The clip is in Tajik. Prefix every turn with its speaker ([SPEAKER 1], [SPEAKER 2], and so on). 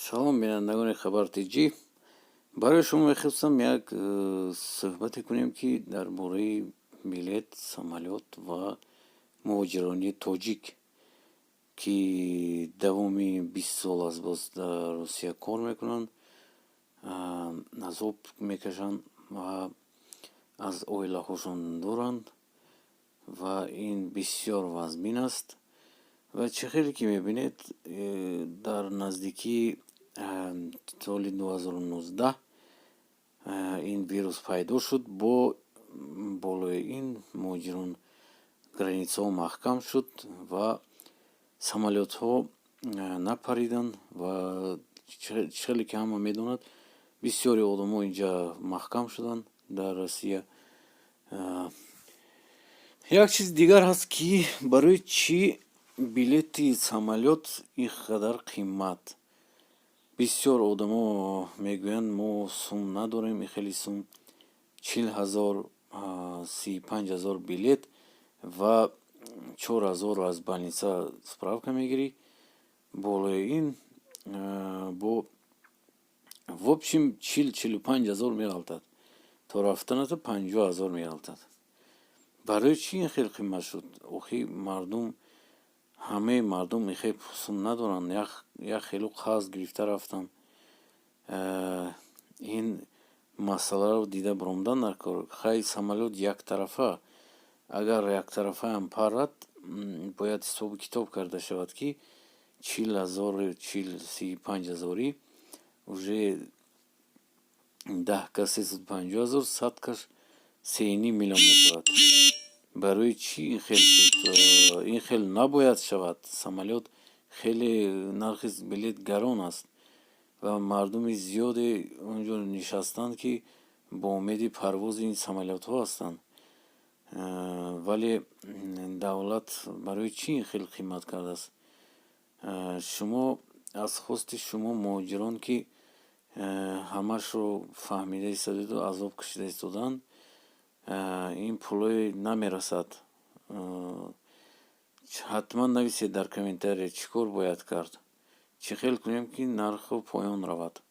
[SPEAKER 1] Салом, бинандагони Хабар Тҷ. Барои шумо мехостам як суҳбате кунем, ки дар бораи билет самолёт ва муҳоҷирони тоҷик, ки давоми 20 сол аст боз дар Русия кор мекунанд, азоб мекашанд ва аз оилаҳошон дуранд ва ин бисёр вазмин аст. Ва чӣ хеле ки мебинед, дар наздикии соли 2019 ин вирус пайдо шуд, бо болои ин муҳоҷирон границаҳо маҳкам шуд ва самолётҳо напариданд. Ва чӣ хеле ки ҳама медонад, бисёри одамо инҷа маҳкам шуданд дар Россия. Як чизи дигар ҳаст, ки барои чӣ билети самолёт ин қадар қимат? Бисёр одамо мегӯянд, мо сум надорем, ин хеле сум, 40 000, 35 000 билет ва 4000 аз больница справка мегирӣ, болои ин бо в общем 40-45 ҳазор меғалтад, то рафтаната 50 000 меғалтад. Барои чӣ ин хел қимат шуд? Охи мардум, ҳамаи мардум ин хел сум надоранд, як хелу қарз гирифта рафтанд. Ин масъаларо дида баромадан дар кор. Хай, самолёт яктарафа, агар яктарафаам парад, бояд ҳисобу китоб карда шавад, ки 40 000, чил 35 ҳазорӣ уже 10 кас 350 000, 100 кас 3,5 миллион мешавад. Барои чӣ ин хел шуд? Ин хел набояд шавад. Самолёт хеле нархи билет гарон аст ва мардуми зиёде он ҷо нишастанд, ки бо умеди парвози ин самолётҳо ҳастанд. Вале давлат барои чӣ ин хел қимат кардааст? Шумо аз хости шумо муҳоҷирон, ки ҳамашро фаҳмида истодеду азоб кашида истодаанд, ин пулое намерасад. Ҳатман нависед дар комментария, чӣ кор бояд кард, чӣ хел кунем, ки нархҳо поён равад.